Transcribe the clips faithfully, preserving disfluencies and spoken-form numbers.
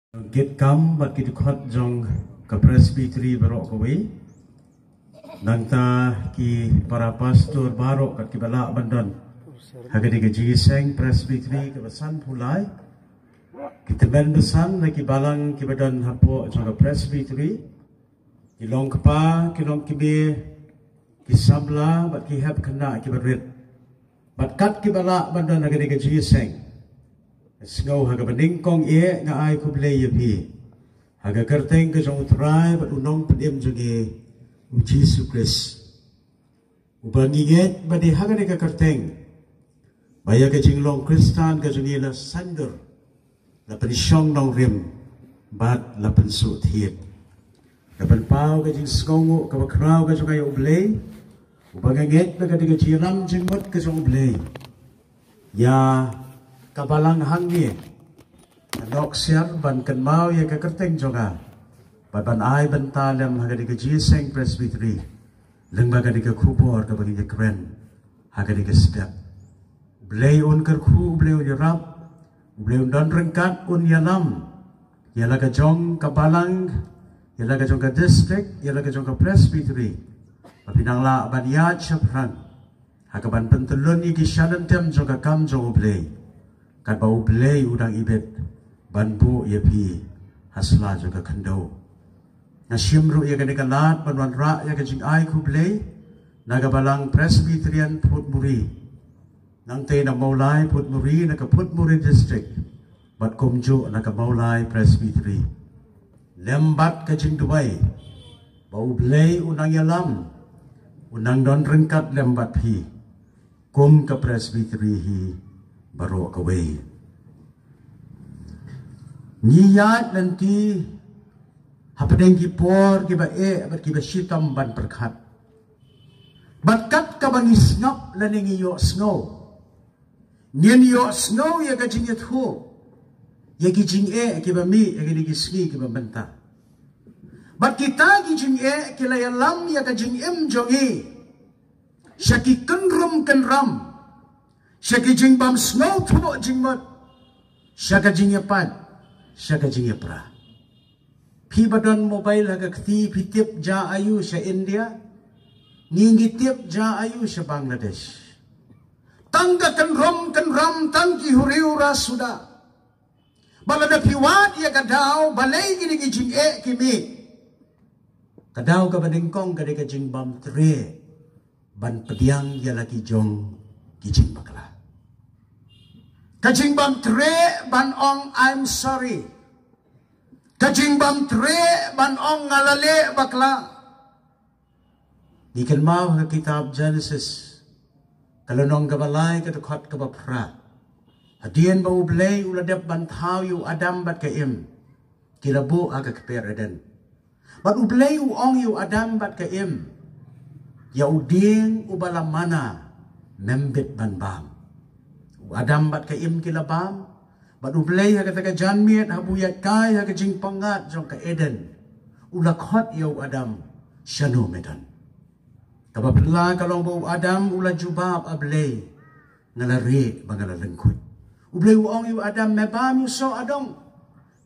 Kit kam bad ki dkhot jong ka Presbytery baroh kawei. Nangta ki para pastor baroh kat ki ba lah ban don ha kane ka jingïaseng Presbytery kaba san phew lai. Ki tymmen basan na ki balang ki ba don hapoh jong ka Presbytery. Ki long kpa, ki long kmie, ki samla bad ki hep khynnah ki ba rit. Bad kat ki ba lah ban don ha kane ka jingïaseng. Sngew ha kaba nyngkong eh nga ai khublei ïa phi ha ka kyrteng ka jong U Trai bad U Nongpynim jong ngi U Jisu Khrist. Uba ngi ngeit ba dei ha kane ka kyrteng ba ïa ka jinglong Khristan ka jong ngi la sandur, la pynshong nongrim bad la pynsuhthied. Ka pynpaw ka jingsngewnguh kaba khraw ka jong nga ïa U Blei, uba nga ngeit ba ka dei ka jingïalam jingmut ka jong U Blei ïa ka balang hangne. Ka nok siar ban kynmaw ïa ka kyrteng jong nga bad ban ai bynta lem ha kane ka jingïaseng Presbytery lyngba kane ka khubor kaba ngin ïakren ha kane ka step. U Blei un kyrkhu, U Blei un ïarap, U Blei un don ryngkat, un ïalam ïa la ka jong ka balang, ïa la ka jong ka district, ïa la ka jong ka Presbytery. Ba phin nang lah ban ïaid shaphrang ha kaban pyntyllun ïa ki shanlynter jong ka kam jong U Blei, katba U Blei u dang ibit ban buh ïa phi ha sla jong ka khyndew. Nga shim ruh ïa kane ka lad ban wanrah ïa ka jingai khublei na ka balang Presbyterian Phutmuri, nangta na Mawlai Phutmuri, na ka Phutmuri District, bad kumjuh na ka Mawlai Presbytery. Lem bad ka jingduwai ba U Blei u nang ïalam, u nang don ryngkat lem bad phi kum ka Presbytery hi baroh kawei. Ngi ïaid lynti hapdeng ki por kiba eh bad kiba shitom ban pyrkhat. Bad kat kaba ngi sngap lane ngi ïohsngew, ngin ïohsngew ïa ka jingïathuh ïa ki jingeh kiba mih ha kine ki sngi kiba mynta. Bad kita ki jingeh ki la ïalam ïa ka jingim jong ngi sha ki kynrum kynram, sha ki jingbym sngewthuh jingmut, sha ka jingïapait, sha ka jingïapra. Phi ba don mobile ha ka kti, phi tip ja aiu sha India, ngi ngi tip ja aiu sha Bangladesh. Tang ka kynrum kynram, tang ki huri hura suda. Ba lada phi wad ïa ka daw balei kine ki jingeh ki mih, ka daw kaba nyngkong ka dei ka jingbym treh ban pdiang ïa la ki jong ki jingbakla. Ka jingbym treh ban ong I'm sorry. Ka jingbym treh ban ong nga la leh bakla. Ngi kynmaw ha ka kitab Genesis, ka lynnong kaba lai, ka dkhot kaba phra. Hadien ba U Blei u la dep ban thaw ïa u Adam bad ka Im, ki la buh ha ka kper Eden. Bad U Blei u ong ïa u Adam bad ka Im, ïa u dieng uba la mana mem bit ban bam. U Adam bad ka Im ki la bam. Bad U Blei ha kata ka janmiet, haba u ïaid kai ha ka jingpyngngad jong ka Eden, u la khot ïa u Adam, shano me don? Kaba phylla ka long ba u Adam u la jubab, A Blei, nga la rieh ba nga la lyngkhuit. U Blei u ong ïa u Adam, me bam ïa u soh adong.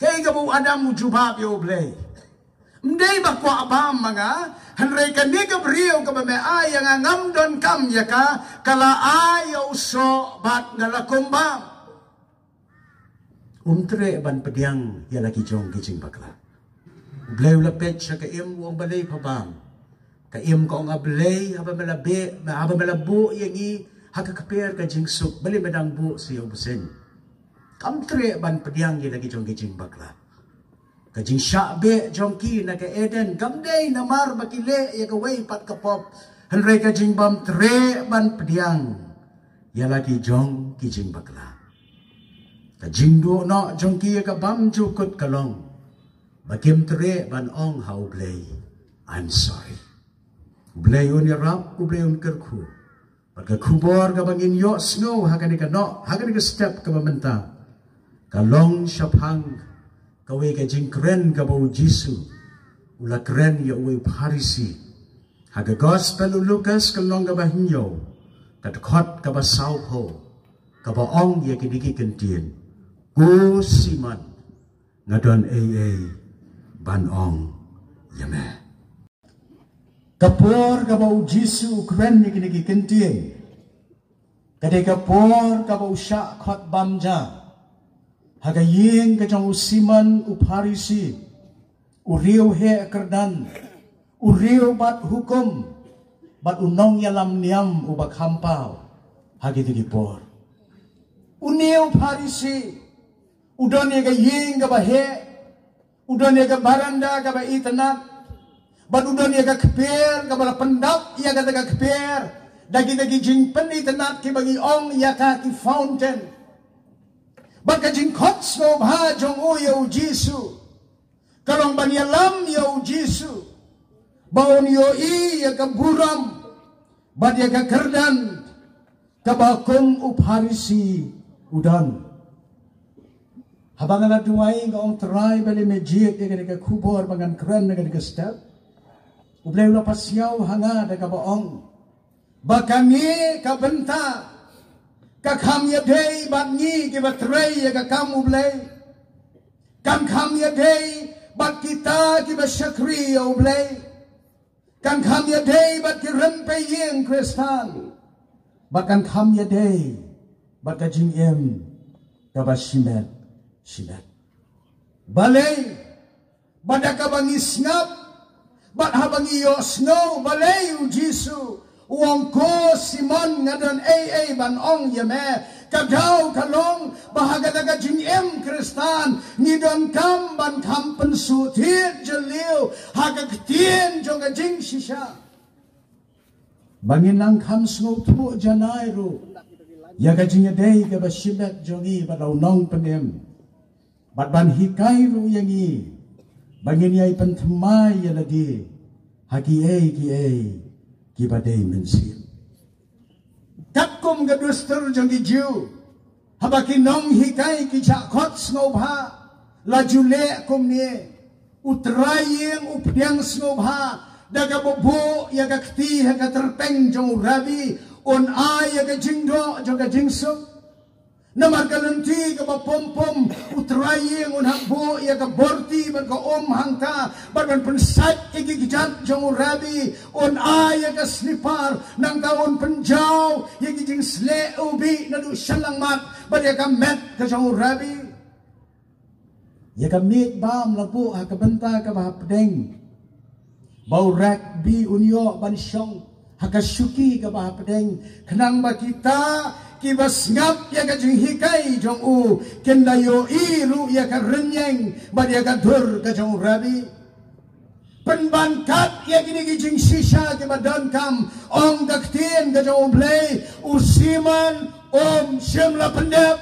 Kaei kaba u Adam u jubab ïa U Blei? Ym dei ba kwah bam ma nga, hynrei kane ka briew kaba me ai ïa nga ngam donkam ïa ka, ka la ai ïa u soh bad nga la kum bam. Um treh ban pdiang ïa la ki jong ki jingbakla. U Blei u la peit sha ka Im, u ong, balei pha bam? Ka Im ka ong, A Blei, haba me la beh, haba me la buh ïa ngi ha ka kper ka jingsuk, balei me dang buh sa ïa u bseiñ? Kam treh ban pdiang ïa la ki jong ki jingbakla. Ka jingshah beh jong ki na ka Eden kam dei namar ba ki leh ïa kawei pat ka pop, hynrei ka jingbym treh ban pdiang ïa la ki jong ki jingbakla. Ka jingduh noh jong ki ïa ka bymjukut ka long ba kim treh ban ong ha U Blei, I'm sorry. U Blei un ïarap, U Blei un kyrkhu. Bad ka khubor kaba ngin ïohsngew ha kane ka noh, ha kane ka step kaba mynta, ka long shaphang kawei ka jingkren kaba U Jisu u la kren ïa uwei u Pharisi. Ha ka Gospel u Lukas, ka lynnong kaba hynñiew, ka dkhot kaba sawphew, kaba ong ïa kine ki kyntien: Ko Simon, nga don ei ei ban ong ïa me. Ka por kaba u Jisu u kren ïa kine ki kyntien, ka dei ka por kaba u shah khot bam ja ha ka ïing ka jong u Simon u Pharisi, u riew heh kyrdan, u riew bat hukum, bad u nongïalam niam uba kham paw. Ha kito ki por, une u Pharisi u don ïa ka ïing kaba heh, u don ïa ka baranda kaba itynnad, bad u don ïa ka kper kaba la pyndap ïa kata ka kper da kita ki jingpynitynnad kiba ngi ong ïa ka ki fountain. Bad ka jingkhot sngewbha jong u ïa u Jisu ka long ban ïalam ïa u Jisu ba un ïohi ïa ka burom bad ïa ka kyrdan kaba kum u Pharisi u don. Haba nga la duwai, nga ong, Trai, balei me jied ïa kane ka khubor ba ngan kren ha kane ka step? U Blei u la pasiaw ha nga da kaba ong ba kane ka bynta ka kham ïadei bad ngi kiba trei ïa ka kam u Blei. Kan kham ïadei bad kita kiba shakri ïa u Blei. Kan kham ïadei bad ki rympei ïing Khristan. Bad kan kham ïadei bad ka jingim kaba shimet shimet. Balei? Bad da kaba ngi sngap bad haba ngi ïohsngew balei u Jisu u ong, ko Simon, nga don ei ei ban ong ïa me. Ka daw ka long ba ha kata ka jingim Khristan ngi donkam ban kham pynsuhthied jylliew ha ka ktien jong ka jingshisha, ba ngin nang kham sngewthuh janai ruh ïa ka jingïadei kaba shimet jong ngi bad u Nongpynim, bad ban hikai ruh ïa ngi ba ngin ïai pynthymmai ïa lade ha kiei kiei kiba dei mynsiem. Katkum ka dustur jong ki Jiw, haba ki nonghikai ki jah khot sngewbha, la ju leh kumne, u trai ïing u pdiang sngewbha da kaba buh ïa ka kti ha ka tyrpeng jong u Rabi, un ai ïa ka jingdoh jong ka jingsuk. Namar ka lynti kaba pom pom, u trai ïing un hap buh ïa ka borti bad ka um hangta, bad ban pynsait ïa ki kjat jong u Rabi, un ai ïa ka slipar, nangta un pynjaw ïa ki jingsleh ubih naduh shyllangmat bad ïa ka met ka jong u Rabi. Ïa ka miej bam la buh ha ka bynta kaba hapdeng, ba u Rabi un ïoh ban shong ha ka shuki kaba hapdeng, khnang ba kita kiba sngap ïa ka jinghikai jong u kin da ïohi ruh ïa ka rynïeng bad ïa ka dur ka jong u Rabi. Pynban kat ïa kine ki jingshisha kiba donkam, ong ka ktien ka jong u Blei, u Simon um shym la pyndep.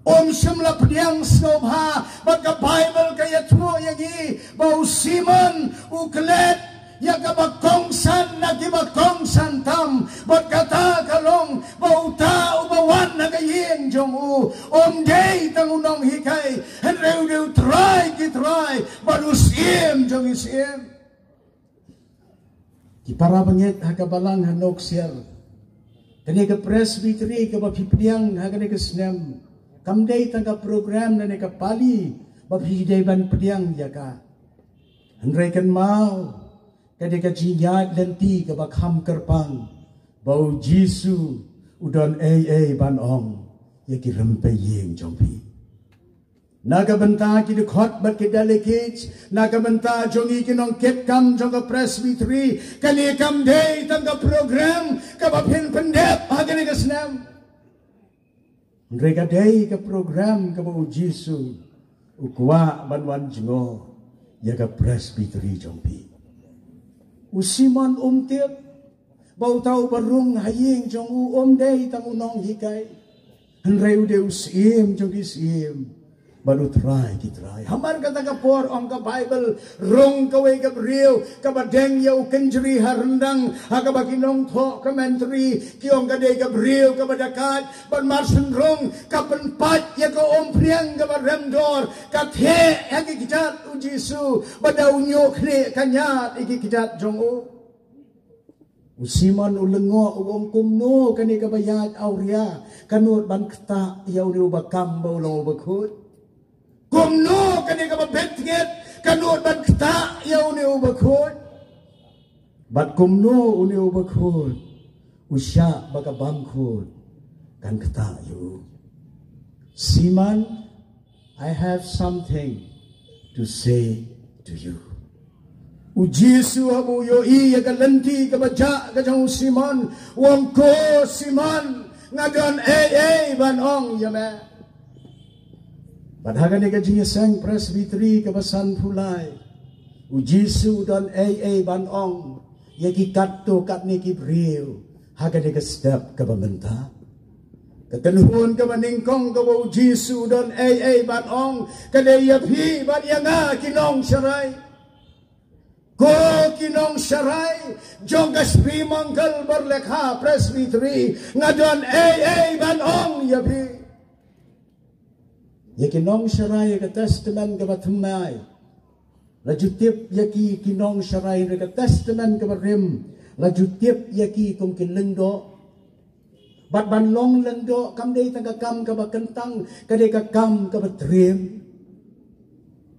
Um shym la pdiang sngewbha, bad ka Baibl ka ïathuh ïa ngi ba u Simon u klet ïa kaba kongsan na kiba kongsan tam, bad kata ka long ba uta uba wan na ka ïing jong u um dei tang u nonghikai, hynrei u dei u Trai ki trai bad u Syiem jong ki syiem. Ki para bangeit ha ka balang ha Nongsier, kane ka Presbytery kaba phi pdiang ha kane ka snem kam dei tang ka program lane ka pali ba phi dei ban pdiang ïa ka. Hynrei kynmaw, ka dei ka jingïaid lynti kaba kham kyrpang ba u Jisu u don ei ei ban ong ïa ki rympei ïing jong phi. Na ka bynta ki dkhot bad ki delegate, na ka bynta jong ngi ki nongkitkam jong ka Presbytery, kane kam dei tang ka program kaba phin pyndep ha kane ka snem. Hynrei ka dei ka program kaba u Jisu u kwah ban wan jngoh ïa ka Presbytery jong phi. U Simon um tip ba uta uba rung ha ïing jong u um dei tang u nonghikai, hynrei u dei u Syiem jong ki syiem bad u Trai ki trai. Hamar kata ka por, ong ka Baibl, rung kawei ka briew kaba deng ïa u kynjri ha ryndang, ha kaba ki nongthoh commentary ki ong ka dei ka briew kaba dakaid, bad mar shen rung ka pynpait ïa ka umphniang kaba remdor, ka theh ha ki kjat u Jisu, bad da u ñiuh khlieh ka ñiad ïa ki kjat jong u. U Simon u lyngngoh, u ong, kumno kane kaba ïaid awria ka nud ban ktah ïa une uba kam ba u long uba khuid? Kumno kane kaba bit ngit ka nud ban ktah ïa une uba khuid? Bad kumno une uba khuid u shah ba ka bamkhuid kan ktah ïa u? Simon, I have something to say to you. U Jisu haba u ïohi ïa ka lynti kaba jah ka jong u Simon, u ong, "Ko Simon, nga don ei ei ban ong ïa me." Bad ha kane ka jingïaseng Presbytery kaba sanphew lai, u Jisu u don ei ei ban ong ïa ki katto katne ki briew ha kane ka step kaba mynta. Ka kynhun kaba nyngkong kaba u Jisu u don ei ei ban ong ka dei ïa phi bad ïa nga ki nongsharai. Ko ki nongsharai jong ka Sri Mongkol Borlekha Presbytery, nga don ei ei ban ong ïa phi. Ïa ki nongsharai ka Testament kaba thymmai la ju tip ïa ki, ki nongsharai ka Testament kaba rim la ju tip ïa ki kum ki lyngdoh. Bad ban long lyngdoh kam dei tang ka kam kaba kyntang, ka dei ka kam kaba triem.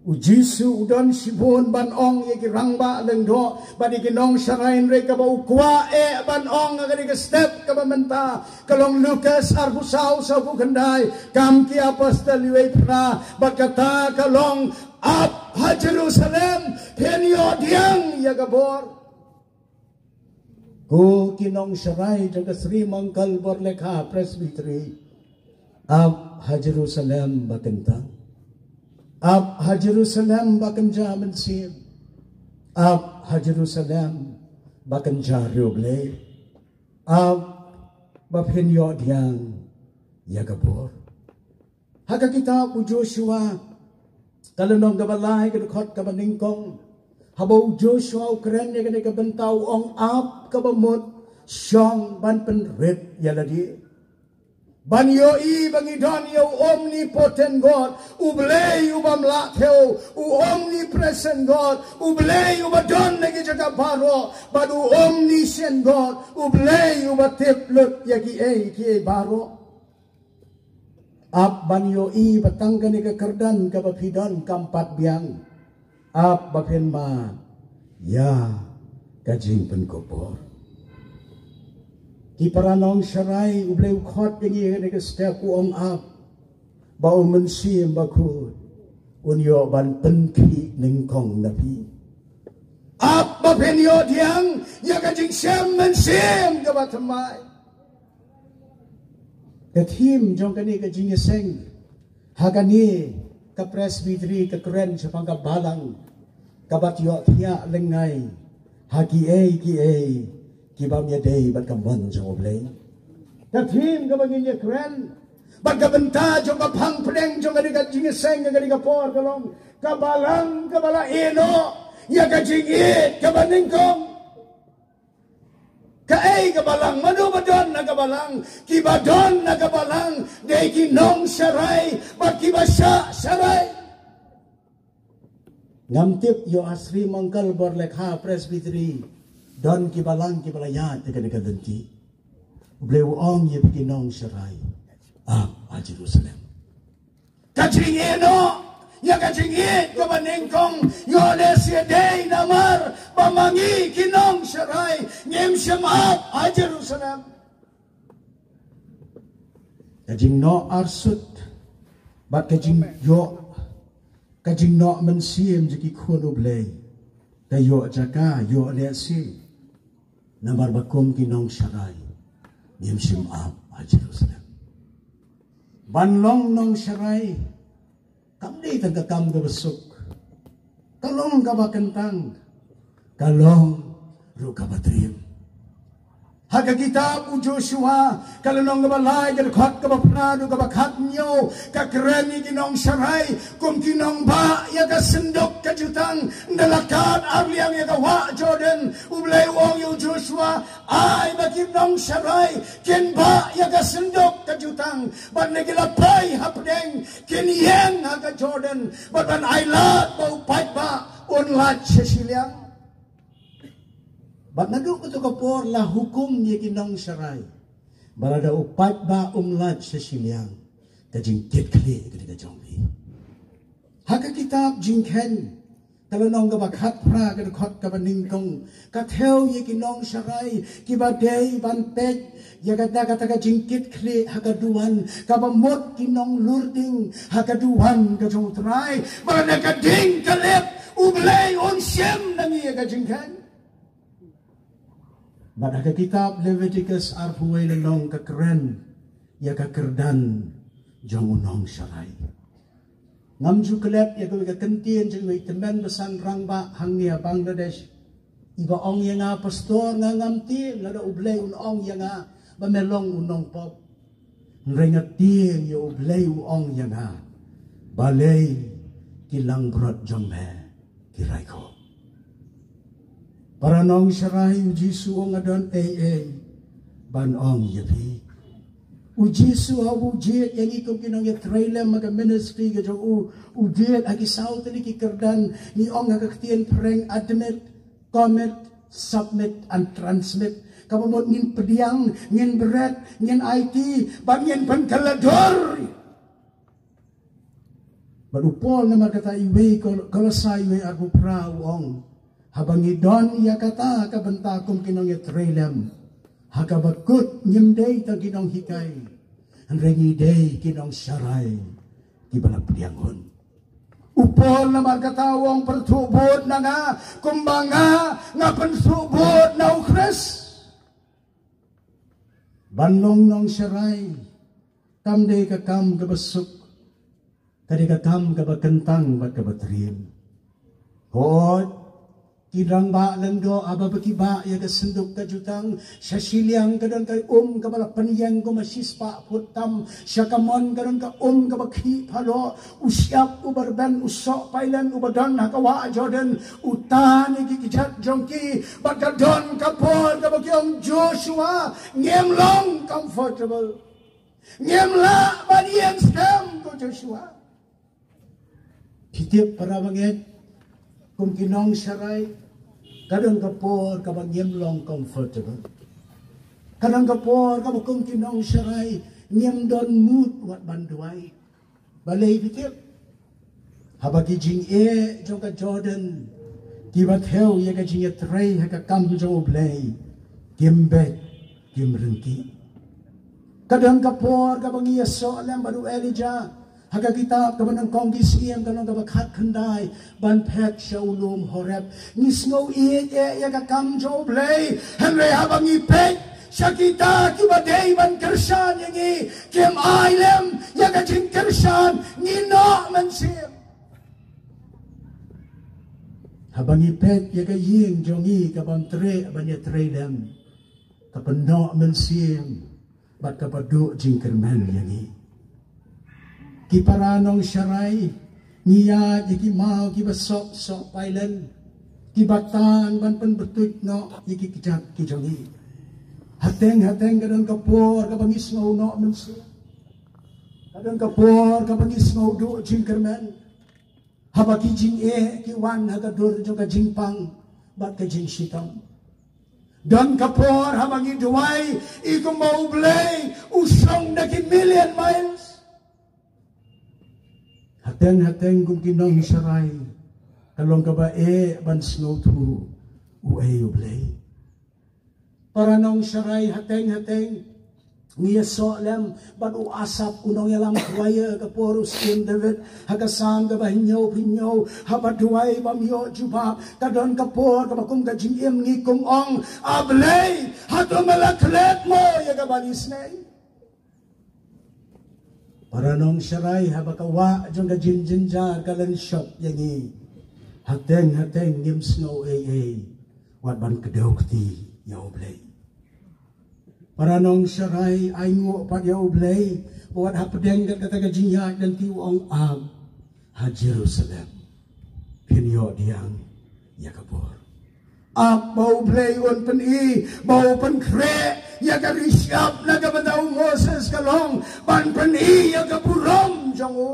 U Jisu u don shibun ban ong ïa ki rangbah lyngdoh bad ïa ki nongsharai, hynrei kaba u kwah eh ban ong ha kane ka step kaba mynta ka long Lukas arphew saw, sawphew khyndai, Kam ki Apostol wei phra, bad kata ka long, "Ap ha Jerusalem, phin ïoh pdiang ïa ka bor." Ko ki nongsharai jong ka Sri Mongkol Borlekha Presbytery, ap ha Jerusalem ba kyntang. Ap ha Jerusalem ba kynja mynsiem. Ap ha Jerusalem ba kynja riewblei. Ap ba phin ïoh pdiang ïa ka bor. Ha ka kitab u Joshua, ka lynnong kaba lai, ka dkhot kaba nyngkong, haba u Joshua u kren ïa kane ka bynta, u ong, "Ap kaba mut, shong ban pynrit ïa lade, ban ïohi ba ngi don ïa u Omnipotent God, U Blei u bym lah thew, u Omnipresent God, U Blei uba don na ki jaka baroh, bad u Omniscient God, U Blei uba tip lut ïa kiei kiei baroh." Ap ban ïohi ba tang kane ka kyrdan kaba phi don kam pat biang. Ap ba phin mad ïa ka jingpynkup bor. Ki para nongsharai, U Blei u khot ïa ngi ha kane ka step, u ong, "Ap ba u Mynsiem Bakhuid un ïoh ban pynkhih nyngkong na phi. Ap ba phin ïoh pdiang ïa ka jingshem mynsiem kaba thymmai." Ka theme jong kane ka jingïaseng ha kane ka Presbytery ka kren shaphang ka balang kaba ïoh thiah lyngngai ha kiei kiei ki bym ïadei bad ka mon jong U Blei. Ka theme kaba ngin ïa kren bad ka bynta jong ka phang pdeng jong kane ka jingïaseng ha kane ka por ka long, "Ka balang kaba la ïehnoh ïa ka jingïeit kaba nyngkong." Kaei ka balang? Mano ba don na ka balang? Kiba don na ka balang dei ki nongsharai bad kiba shah sharai. Ngam tip ïoh ha Sri Mongkol Borlekha Presbytery don ki balang kiba la ïaid ïa kane ka lynti. U Blei u ong ïa phi ki nongsharai, ap ha Jerusalem. Ka jingïehnoh ïa ka jingïeit kaba nyngkong ïoh lehse dei namar ba ma ngi ki nongsharai ngim shym ap ha Jerusalem. Ka jingnoh arsut bad ka jingïoh, ka jingnoh mynsiem jong ki khun U Blei ka ïoh jaka, ïoh lehse namar ba kum ki nongsharai ngim shym ap ha Jerusalem. Ban long nongsharai kam dei tang ka kam kaba suk. Ka long kaba kyntang, ka long ruh kaba triem. Ha ka kitab u Joshua, ka lynnong kaba lai, ka dkhot kaba phra haduh kaba khathynñiew, ka kren ïa ki nongsharai kum ki nongbah ïa ka synduk ka jutang. Ynda la kad arliang ïa ka wah Jordan, U Blei u ong ïa u Joshua, ai ba ki nongsharai kin bah ïa ka synduk ka jutang, bad ynda ki la poi hapdeng kin ïeng ha ka Jordan, bad ban ailad ba u paidbah un lait sha shiliang. Bad naduh kato ka por la hukum ïa ki nongsharai ba lada u paidbah um lait sha shiliang, ka jingkitkhlieh ka dei ka jong phi. Ha ka kitab Jingkheiñ, ka lynnong kaba khatphra, ka dkhot kaba nyngkong, ka thew ïa ki nongsharai kiba dei ban peit ïa kata, kata ka jingkitkhlieh ha ka duwan, kaba mut ki nonglurding ha ka duwan ka jong U Trai, ba na ka ding ka lip U Blei un shim na ngi ïa ka jingkheiñ. Bad ha ka kitab Leviticus arphew wei lynnong ka kren ïa ka kyrdan jong u nongsharai. Ngam ju klet ïa kawei ka kyntien jong iwei i tymmen basan rangbah hangne ha Bangladesh, iba ong ïa nga, Pastor, nga ngam tip lada U Blei un ong ïa nga ba me long u nongpop. Hynrei nga tieng ïa U Blei, u ong ïa nga, balei ki langbrot jong me ki raikhoh? Para nongsharai, U Jisu u ong, nga don eiei ban ong ïa phi. U Jisu haba u jied ïa ngi kum ki nongïatreilang ha ka ministry ka jong u, u jied ha ki saw tylli ki kyrdan. Ngi ong ha ka ktien phareng, admit, commit, submit and transmit. Kaba mut ngin pdiang, ngin bret, ngin aiti, bad ngin pynkylla dur. Bad u Paul namar kata iwei Kol-, Kolosai iwei arphew phra u ong, haba ngi don ïa kata ka bynta kum ki nongïatreilang, ha kaba kut ngim dei tang ki nonghikai, hynrei ngi dei ki nongsharai kiba la pdiang hun. U Paul namar kata u ong, pyrthuh bud na nga kumba nga, nga pyrthuh bud na U Khrist. Ban long nongsharai kam dei ka kam kaba suk, ka dei ka kam kaba kyntang bad kaba triem. Hooid, ki rangbah lyngdoh haba ki bah ïa ka synduk ka jutang, sha shiliang ka don ka um kaba la pynïeng kum ha shispah phut tam, sha kamon ka don ka um kaba khih phalok, u shyiap uba rben, u soh pailen uba don ha ka wah Jordan, u tan ïa ki kjat jong ki, bad ka don ka por kaba ki ong, Joshua, ngim long comfortable. Ngim lah ban ïeng skhem, ko Joshua. Phi tip, para bangeit, kum ki nongsharai, ka don ka por kaba ngim long comfortable. Ka don ka por kaba kum ki nongsharai ngim don mood wat ban duwai. Balei, phi tip? Haba ki jingeh jong ka Jordan kiba thew ïa ka jingïatrei ha ka kam jong U Blei kim beit, kim ryngkih. Ka don ka por kaba ngi ïasoh lem bad u Elijah. Ha ka kitab kaba nyngkong Ki Syiem, ka lynnong kaba khatkhyndai, ban phet sha u lum Horeb. Ngi sngew ïeit eh ïa ka kam jong U Blei, hynrei haba ngi peit sha kita kiba dei ban kyrshan ïa ngi, kim ai lem ïa ka jingkyrshan, ngi noh mynsiem. Haba ngi peit ïa ka ïing jong ngi ka bym treh ban ïatrei lem, ka pynnoh mynsiem bad ka pynduh jingkyrmen ïa ngi. Ki para nongsharai, ngi ïaid ïa ki maw kiba soh soh pailen, kiba tan ban pynbtut noh ïa ki kjat ki jong ngi. Hateng hateng ka don ka por kaba ngi sngew noh mynsiem. Ka don ka por kaba ngi sngew duh jingkyrmen. Haba ki jingeh ki wan ha ka dur jong ka jingpang bad ka jingshitom. Don ka por haba ngi duwai, i kumba U Blei u shong da ki million miles. Hateng hateng kum ki nongsharai, ka long kaba eh ban sngewthuh uei U Blei. Para nongsharai, hateng hateng ngi ïasoh lem bad u Asaph, u nongïalam khwai, ha ka por u Syiem David, ha ka Salm kaba hynñiew phew hynñiew, haba duwai bym ïoh jubab, ka don ka por kaba kum ka jingim ngi kum ong, A Blei, hato me la klet mo ïa kaba ngi sneng? Para nongsharai, haba ka wah jong ka jingjynjar ka len shop ïa ngi, hateng hateng ngim sngew eiei wat ban kdew kti ïa U Blei. Para nongsharai, ai nguh pat ïa U Blei, wat hapdeng kat kata ka jingïaid lynti u ong, Ap ha Jerusalem phin ïoh diang ïa ka bor. Ap ba U Blei un pyni, ba u pynkhreh ïa ka ri shyiap na ka bynta u Moses, ka long ban pyni ïa ka burom jong u.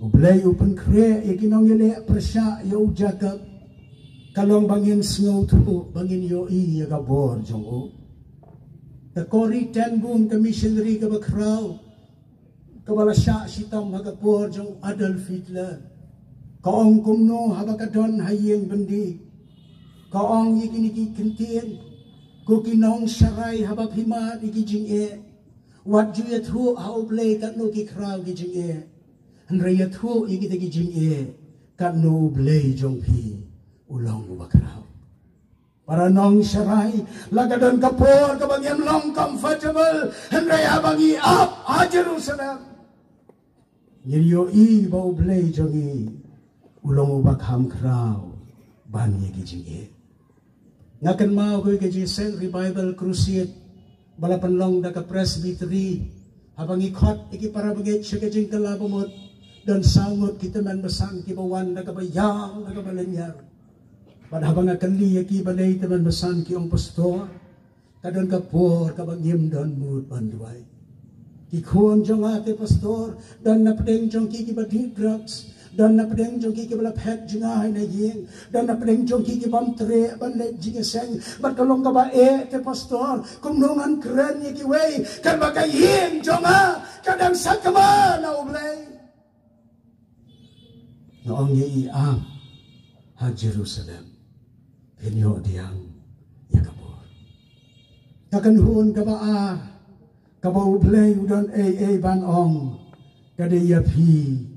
U Blei u pynkhreh ïa ki nongïaleh pyrshah ïa u Jakob, ka long ba ngin sngewthuh, ba ngin ïohi ïa ka bor jong u. Ka Corrie ten Boom, ka missionary kaba khraw, Kaba la shah shitom ha ka por jong Adolf Hitler. Ka ong kumno haba ka don ha ïing byndi. Ka ong ïa kine ki ktien. Ko ki nongsharai, haba phi mad ïa ki jingeh, wat ju ïathuh ha U Blei katno ki khraw ki jingeh. Hynrei ïathuh ïa kita ki jingeh katno U Blei jong phi u long uba khraw. Para nongsharai, la ka don ka por kaba ngim long comfortable, hynrei haba ngi ap ha Jerusalem, ngin ïohi ba U Blei jong ngi u long uba kham khraw ban ïa ki jingeh. Nga kynmaw ko ka jingïaseng Revival Crusade ba la pynlong da ka Presbytery. Haba ngi khot ïa ki para bangeit sha ka jingkylla bamut, don saw ngut ki tymmen basan kiba wan da kaba ïam, da kaba lynñiar. Bad haba nga kylli ïa ki balei tymmen basan, ki ong, Pastor, ka don ka por kaba ngim don mood ban duwai. Ki khun jong nga te Pastor, don na pdeng jong ki kiba dih drugs, don na pdeng jong ki kiba la phet jngai na ïing, don na pdeng jong ki ki bym treh ban leit jingïaseng. Bad ka long kaba eh te Pastor, kumno ngan kren ïa kiwei, katba ka ïing jong nga ka dang sakma na U Blei. Nga ong ïa i, ap ha Jerusalem, phin ïoh diang ïa ka bor. Ka kynhun kaba ar, kaba U Blei u don ei ei ban ong, ka dei ïa phi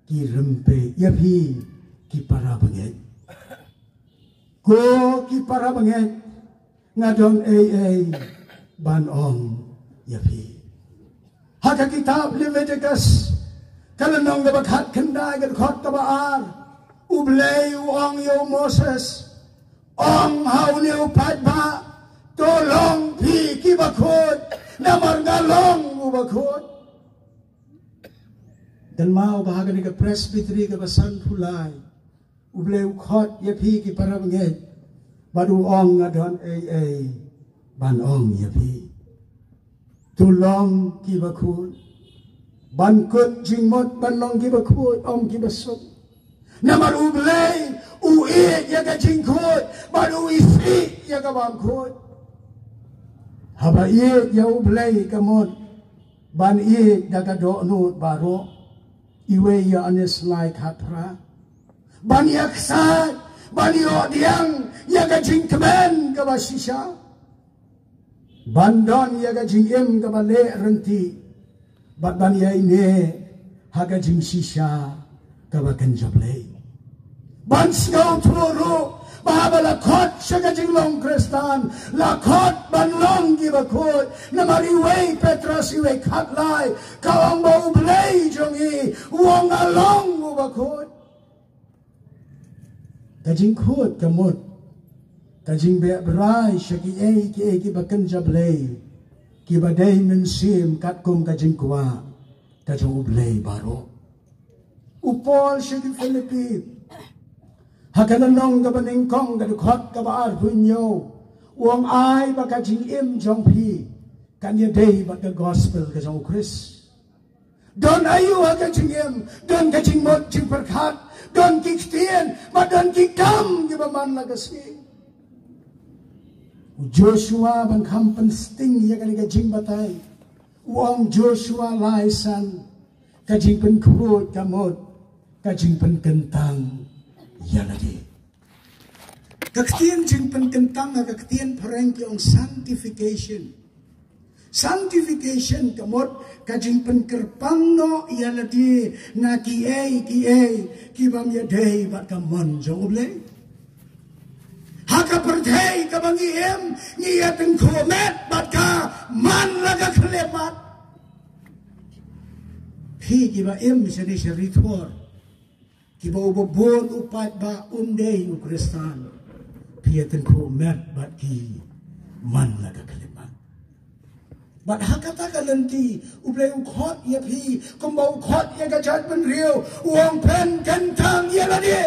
ki rympei, ïa phi ki para bangeit. Ko ki para bangeit, nga don ei ei ban ong ïa phi. Ha ka kitab Leviticus, ka lynnong kaba khatkhyndai, ka dkhot kaba ar, U Blei u ong ïa u Moses, ong ha une u paidbah, to long phi kiba khuid, namar nga long uba khuid. Kynmaw ba ha kane ka Presbytery kaba sanphew lai, U Blei u khot ïa phi ki para bangeit, bad u ong, nga don ei ei ban ong ïa phi, to long kiba khuid. Ban kut jingmut ban long kiba khuid, ym kiba suk. Namar U Blei u ïeit ïa ka jingkhuid, bad u isih ïa ka bym khuid. Haba ïeit ïa U Blei ka mut ban ïeit da ka dohnud baroh. Iwei Ïoannis lai khatphra. Ban ïaksaid, ban ïoh diang ïa ka jingkmen kaba shisha. Ban don ïa ka jingim kaba leh ryntih, bad ban ïaineh ha ka jingshisha kaba kynja Blei. Ban sngewthuh ruh ba haba la khot sha ka jinglong Khristan, la khot ban long kiba khuid. Namar iwei Petros iwei khatlai, ka ong ba U Blei jong ngi u ong, nga long uba khuid. Ka jingkhuid ka mut ka jingbeh brai sha kiei kiei kiba kynja Blei, kiba dei mynsiem katkum ka jingkwah ka jong U Blei baroh. U Paul sha ki Philippi, ha ka lynnong kaba nyngkong, ka dkhot kaba arphew hynñiew, u ong, ai ba ka jingim jong phi kan ïadei bad ka gospel ka jong U Khrist. Don aïu ha ka jingim? Don ka jingmut jingpyrkhat, don ki ktien, bad don ki kam kiba man la ka sngi. U Joshua, ban kham pynsting ïa kane ka jingbatai, u ong, Joshua lai san, ka jingpynkhuid ka mut ka jingpynkyntang ïa lade. Ka ktien jingpynkyntang, ka ktien phareng ki ong sanctification. Sanctification ka mut ka jingpynkyrpang noh ïa lade na kiei kiei ki bym ïadei bad ka mon jong U Blei. Ha ka pyrthei kaba ngi im, ngi ïa tyngkhuh met bad ka man la ka khyllipmat. Phi kiba im shane sha Ri Thor, kiba uba bun u paidbah um dei u Khristan, phi ïa tyngkhuh met bad ki man la ka khyllipmat. Bad ha kata ka lynti U Blei u khot ïa phi kumba u khot ïa ka jaitbynriew, u ong, pynkyntang ïa lade.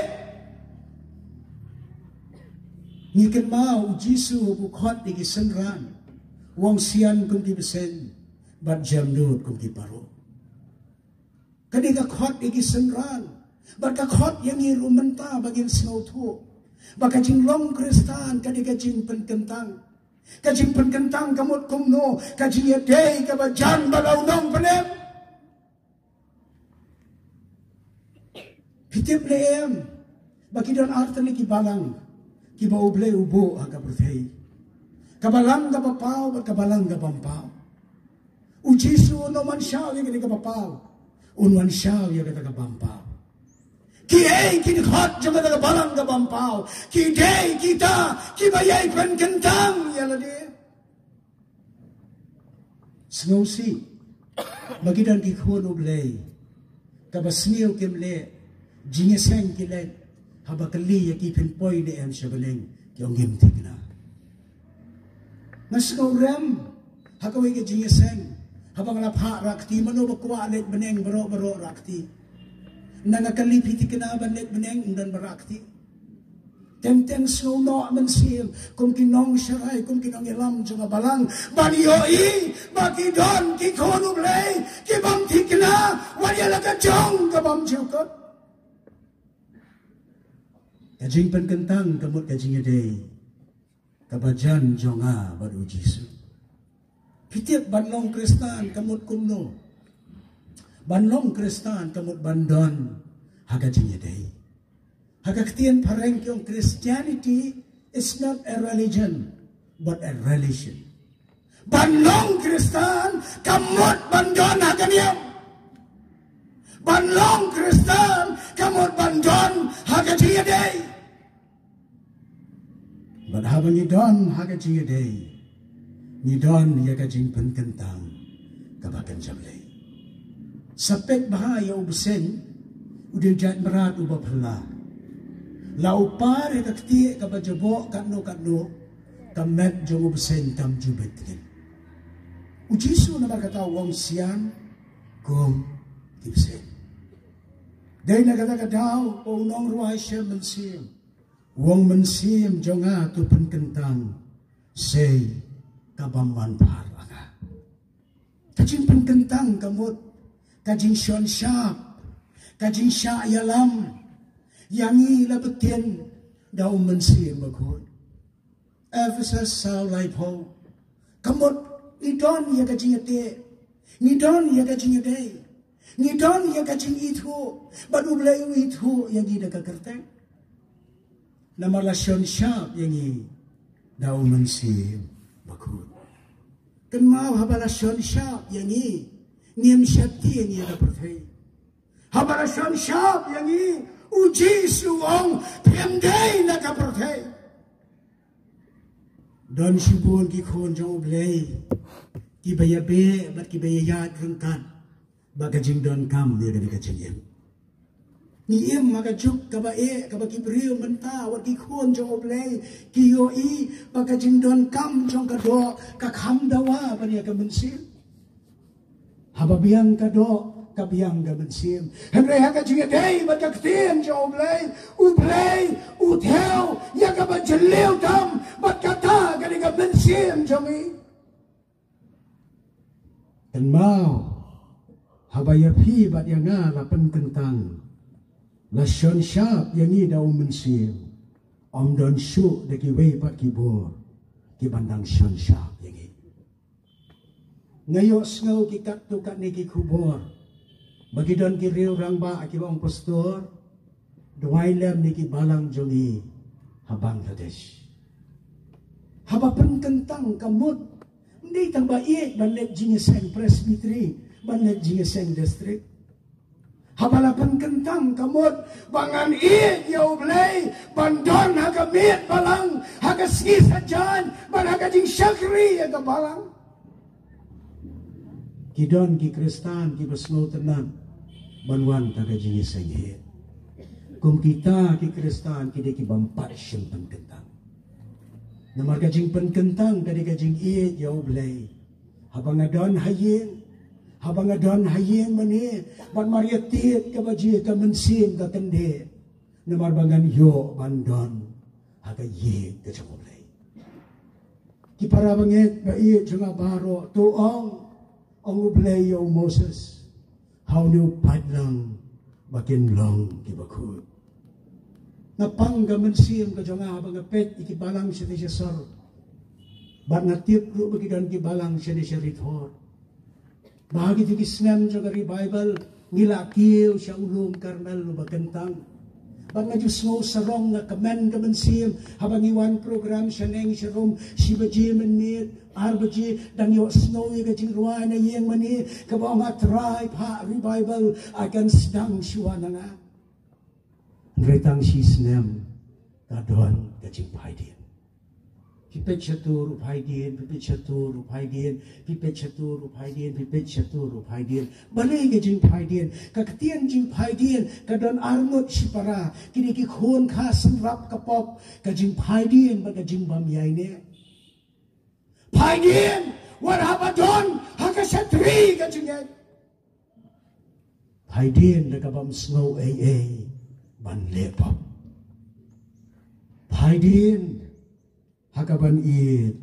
Ngi kynmaw U Jisu u khot ïa ki synran, u ong, sian kum ki bseiñ bad jemnud kum ki paruk. Kane ka khot ïa ki synran, bad ka khot ïa ngi ruh mynta ba ngin sngewthuh ba ka jinglong Khristan ka dei ka jingpynkyntang. Ka jingpynkyntang ka mut kumno? Ka jingïadei kaba jan bad la u nongpynim. Phi tip ne em ba ki don artylli ki balang kiba U Blei u buh ha ka pyrthei? Ka balang kaba paw bad ka balang ka bym paw. U Jisu un ym wan shaw ïa kata kaba paw, un wan shaw ïa kata ka bym paw. Kiei ki dkhot jong kata ka balang ka bym paw? Ki dei kita kiba ïai pynkyntang ïa lade. Sngewsih ba ki don ki khun U Blei, kaba sniew kim leh, jingïaseng ki leh. Haba kylli ïa ki, phin poi ne em sha bneng, ki ong ngim thikna. Nga sngewrem ha kawei ka jingïaseng, haba nga la phah rakti, mano ba kwah leit bneng baroh baroh rakti. Nga kylli, phi thikna ban leit bneng? Ym don ba rakti. Teng teng sngewnoh mynsiem kum ki nongsharai, kum ki nongïalam jong ka balang, ban ïohi ba ki don ki khun U Blei ki bym thikna wat ïa la ka jong ka bym jukut. Ka jingpynkyntang ka mut ka jingïadei kaba jan jong nga bad U Jisu. Phi tip, ban long Khristan ka mut kumno? Ban long Khristan ka mut ban don ha ka jingïadei. Ha ka ktien phareng ki ong, Christianity is not a religion but a relation. Ban long Khristan ka mut ban don ha ka niam. Ban long Khristan ka mut ban don ha ka jingïadei. Bad haba ngi don ha ka jingïadei, ngi don ïa ka jingpynkyntang kaba kynja Blei. Sa peit bha ïa u bseiñ, u dei jait mrad uba phylla. La u par ïa ka ktieh kaba jaboh katno katno, ka met jong u bseiñ kam ju bit tngen. U Jisu namar kata u ong, sian kum ki bseiñ. Dei na kata ka daw ba u nongrwai shem mynsiem, u ong, mynsiem jong nga to pynkyntang, sei kaba ym wan phar ha nga. Ka jingpynkyntang ka mut ka jingshon shap, ka jingshah ïalam ïa ngi la bteng da u Mynsiem Bakhuid. Ephesus saw laiphew. Ka mut ngi don ïa ka jingïateh, ngi don ïa ka jingïadei, ngi don ïa ka jingithuh, bad U Blei u ithuh ïa ngi da ka kyrteng. Namar la shon shap ïa ngi da u Mynsiem Bakhuid. Kynmaw, haba la shon shap ïa ngi, ngim sheptieng ïa ka pyrthei. Haba la shon shap ïa ngi, u Jisu u ong, phim dei na ka pyrthei. Don shibun ki khun jong U Blei kiba ïabeh bad kiba ïaid ryngkat bad ka jingdonkam ïa kane ka jingim. Ngi im ha ka juk kaba eh, kaba ki briew mynta, wat ki khun jong U Blei, ki ïohi ba ka jingdonkam jong ka doh ka kham dawa ban ïa ka mynsiem. Haba biang ka doh, ka biang ka mynsiem. Hynrei ha ka jingïadei bad ka ktien jong U Blei, U Blei u thew ïa kaba jylliew tam bad kata ka dei ka mynsiem jong ngi. Kynmaw, haba ïa phi bad ïa nga la pynkyntang, la shon shap ïa ngi da u Mynsiem, ym don shuh da kiwei pat ki bor ki ban dang shon shap ïa ngi. Nga ïohsngew ki katto katne ki khubor ba ki don ki riew rangbah kiba ong, pastor, duwai lem ïa ki balang jong ngi ha Bangladesh. Haba pynkyntang ka mut, ym dei tang ba ïeit ban leit jingïaseng Presbytery, ban leit jingïaseng district. Haba la pynkyntang ka mut ba ngan ïeit ïa U Blei, ban don ha ka miet balang ha ka sngi Saitjaiñ, ban ha ka jingshakri ïa ka balang. Ki don ki Khristan kiba sngewtynnat ban wan ha ka jingïaseng heh. Kum kita ki Khristan ki dei ki bym pat shym pynkyntang. Namar ka jingpynkyntang ka dei ka jingïeit ïa U Blei. Haba nga don ha ïing, haba nga don ha ïing mane, bad mar ïa tied kaba jia ka mynsiem ka kyndit, namar ba ngan ïoh ban don ha ka ïing ka jong U Blei. Ki para bangeit ba ïeit jong nga baroh, to ong, ong U Blei ïa u Moses, ha une u paidlang ba kin long kiba khuid. Nga pang ka mynsiem ka jong nga ba nga peit ïa ki balang shane sha sor, bad nga tip ruh ba ki don ki balang shane sha ri thor. Ba ha kito ki snem jong ka revival, Ngi la kiew sha u lum Karmel uba kyntang. Bad nga ju sngew sarong, nga kmen ka mynsiem haba ngi wan program shaneng sharum, shi baje mynmiet, ar baje, dang ïohsngew ïa ka jingrwai na ïing mane kaba ong, A Trai, phah revival, ai kan sdang shuwa na nga. Hynrei tang shi snem ka don ka jingphaidien. Phi peit shatur u phaidien, phi peit shatur u phaidien, phi peit shatur u phaidien, phi peit shatur u phaidien. Balei ka jingphaidien? Ka ktien jingphaidien ka don arngut shipara. Kine ki khun kha synrap ka pop, ka jingphaidien bad ka jingbym ïaineh. Phaidien wat haba don ha ka shatri ka jingngeit. Phaidien da ka bym sngew ei ei ban leh pop. Phaidien ha ka ban ïeit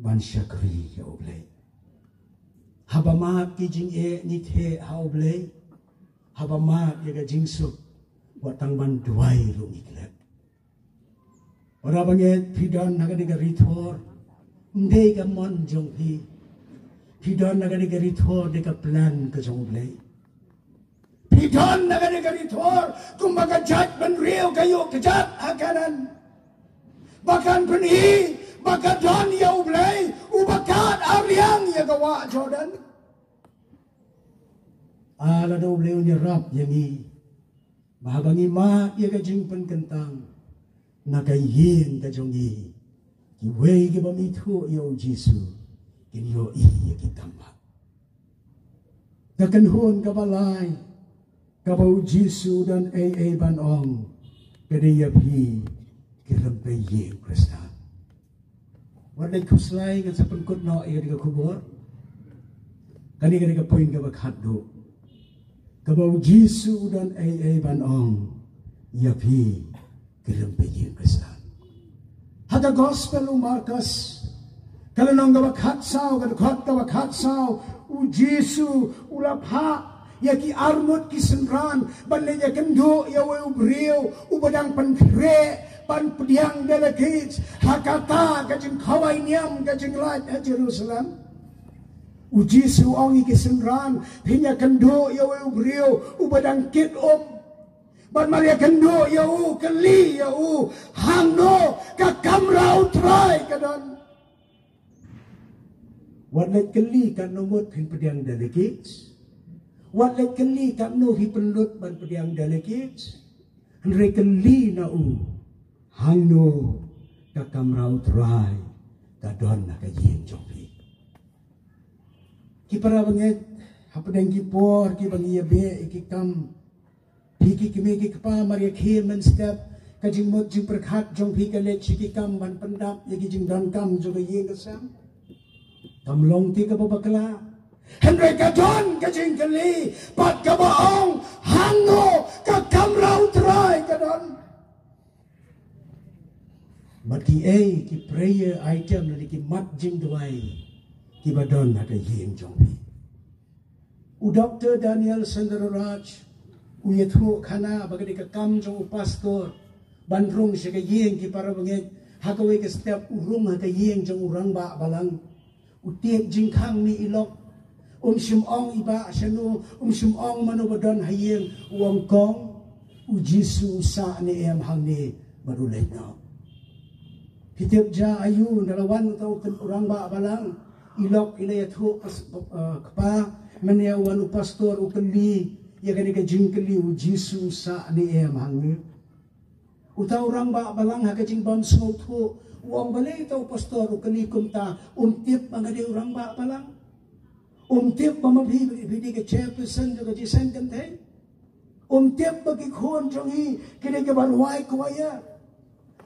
ban shakri ïa U Blei. Haba mad ki jingeh ngi theh ha U Blei. Haba mad ïa ka jingsuk, wat tang ban duwai ruh ngi klet. Para bangeit, phi don ha kane ka ri thor, ym dei ka mon jong phi. Phi don ha kane ka ri thor, dei ka plan ka jong U Blei. Phi don ha kane ka ri thor kumba ka jaitbynriew ka ïoh kjat ha Kanaan, ba kan pyni ba ka don ïa U Blei uba kad ariang ïa ka wah Jordan. Ah, lada U Blei un ïarap ïa ngi, ba haba ngi mad ïa ka jingpynkyntang na ka ïing ka jong ngi, kiwei ki bym ithuh ïa U Jisu kin ïohi ïa ki kam bha. Ka kynhun kaba lai kaba U Jisu u don ei ei ban ong, ka dei ïa phi ki rympei ïing Khristan. Wat leit khuslai, ngan sa pynkut noh ïa kane ka khubor. Kane ka dei ka point kaba khatduh. Kaba U Jisu u don ei ei ban ong ïa phi ki rympei ïing Khristan. Ha ka gospel u Markos, ka lynnong kaba khatsaw, ka dkhot kaba khatsaw, U Jisu u la phah ïa ki arngut ki synran ban leit ïakynduh ïa uwei u briew uba dang pynkhreh ban pdiang delegate ha kata ka jingkhawai niam ka jinglait ha Jerusalem. U Jisu u ong ïa ki synran, phin ïakynduh ïa uwei u briew uba dang kit um. Bad mar ïakynduh ïa u, kylli ïa u, hangno ka kamra U Trai ka don. Wat leit kylli katno ngut phin pdiang delegate. Wat leit kylli katno phi pynlut ban pdiang delegate. Hynrei kylli na u, hangno ka kamra U Trai ka don ha ka ïing jong phi. Ki para bangeit, hapdeng ki por kiba ngi ïabeh ïa ki kam, phi ki kmie ki kpa, mar ïa khie mynstep ka jingmut jingpyrkhat jong phi ka leit sha ki kam ban pyndap ïa ki jingdonkam jong ka ïing ka sem? Kam long te kaba bakla. Hynrei ka don ka jingkylli pat kaba ong, hangno ka kamra U Trai ka don. Bad kiei ki prayer item lane ki mat jingduwai kiba don ha ka ïing jong phi? U Doktor Daniel Sundararaj u ïathuh khana ba ka dei ka kam jong u pastor ban rung sha ka ïing, ki para bangeit. Ha kawei ka step u rung ha ka ïing jong u rangbah balang. U tip jingkhang ne i lok. Um shym ong i bah shano, um shym ong mano ba don ha ïing, u ong kong, U Jisu u sah ne em hangne bad u leit noh. Phi tip jia aïu, ynda la wan uta u rangbah balang, i lok i la ïathuh, eh, kpa, mynne wan u pastor u kylli ïa kane ka jingkylli, U Jisu u sah ne em hangne? Uta u rangbah balang ha ka jingbym sngewthuh u ong, balei uta u pastor u kylli kumta, um tip ba nga dei u rangbah balang? Um tip ba ma phi, phi dei ka chairperson jong ka jingïaseng kynthei? Um tip ba ki khun jong ngi ki dei kiba rwai choir?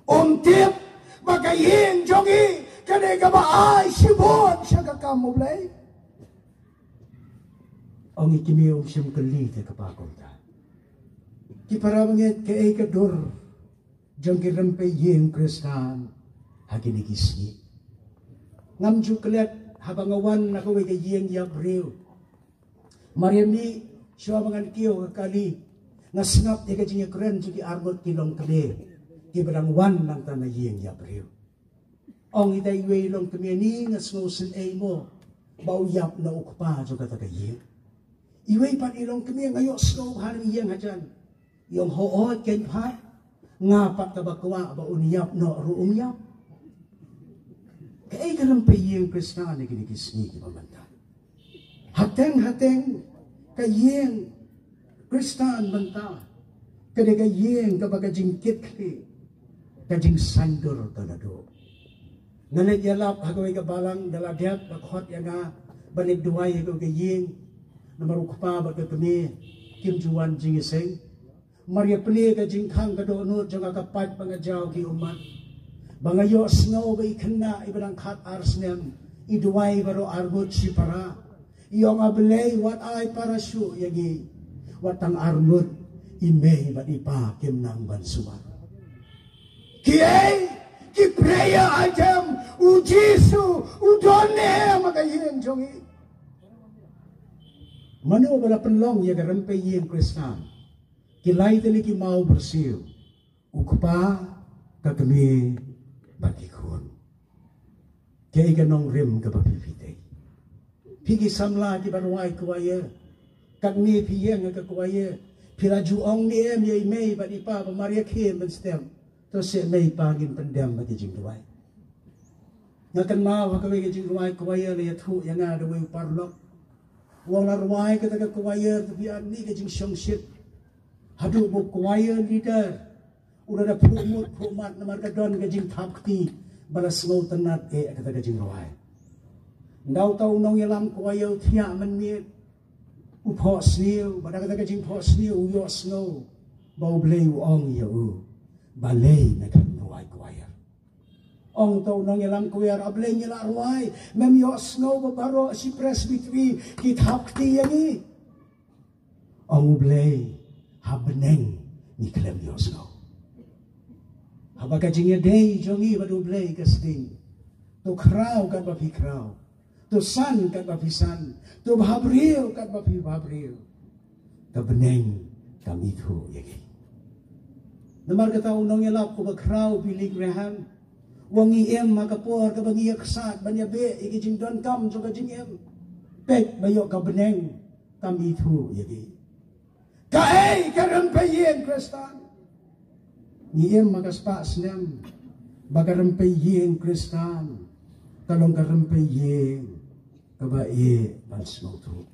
Um tip ba ka ïing jong ngi ka dei kaba ai shibun sha ka kam U Blei? Ong i kmie, um shym kylli te kpa kumta. Ki para bangeit, kaei ka dur jong ki rympei ïing Khristan ha kine ki sngi? Ngam ju klet haba nga wan na kawei ka ïing ïap briew. Mar ïa mih shuwa ba ngan kiew ka kali, nga sngap ïa ka jingïakren jong ki arngut ki longkmie kiba dang wan nangta na ïing ïap briew. Ong ita iwei i longkmie, ni nga sngewsynei mo ba u ïap na u kpa jong kata ka ïing. Iwei pat i longkmie nga ïohsngew ha ïing hajan. Ïong ho ot kein pat. Nga pat kaba kwah ba un ïap noh ruh um ïap. Kaei ka rympei ïing Khristan ha kine ki sngi kiba mynta? Hateng hateng ka ïing Khristan mynta ka dei ka ïing kaba ka jingkitkhlieh, ka jingsaiñdur ka la duh. Nga leit ïalap ha kawei ka balang da la dep, la khot ïa nga ban leit duwai ha kawei ka ïing. Namar u kpa bad ka kmie kim ju wan jingïaseng. Mar ïa plie ka jingkhang ka dohnud jong nga ka pait ba nga jaw ki ummat. Ba nga ïohsngew ba i khynnah iba dang khat ar snem i duwai baroh arngut shipara. I ong, A Blei, wat ai para shuh ïa ngi. Wat tang arngut, i mei bad i pa kim nang ban sumar. Kiei ki prayer item? U Jisu u don ne em ha ka ïing jong ngi? Mano ba la pynlong ïa ka rympei ïing Khristan? Ki lai tylli ki maw byrsiw: u kpa, ka kmie bad ki khun. Kaei ka nongrim kaba phi, phi tei? Phi ki samla kiba rwai choir, katne phi ïeng ha ka choir, phi la ju ong ne em ïa i mei bad i pa ba mar ïa khie mynstep? To seh mei pa, ngin pyndem ha ki jingrwai. Nga kynmaw ha kawei ka jingrwai choir la ïathuh ïa nga da uwei u paralok. U ong, la rwai kata ka choir te phi, ani ka jingshongshit. Haduh ba u choir leader u la da phuh mut phuh mat namar ka don ka jingthap kti ba la sngewtynnat eh kata ka jingrwai. Nda uta u nongïalam choir u thiah mynmiet, u phohsniew, bad da kata ka jingphohsniew u ïohsngew ba U Blei u ong ïa u, balei me khlem rwai choir? Ong uta u nongïalam choir, A Blei, ngi la rwai, mem ïohsngew ba baroh shi presbytery ki thap kti ïa ngi? Ong U Blei, ha bneng ngi khlem ïohsngew. Haba ka jingïadei jong ngi bad U Blei ka sding, to khraw katba phi khraw, to san katba phi san, to bhabriew katba phi bhabriew, ka bneng kam ithuh ïa ngi. Namar kata u nongïalap uba khraw, Billy Graham, u ong, ngi im ha ka por kaba ngi ïaksaid ban ïabeh ïa ki jingdonkam jong ka jingim. Peit ba ïoh ka bneng kam ithuh ïa ngi. Kaei ka rympei ïing Khristan? Ngi im ha ka spah snem ba ka rympei ïing Khristan ka long ka rympei ïing kaba ïeh ban sngewthuh.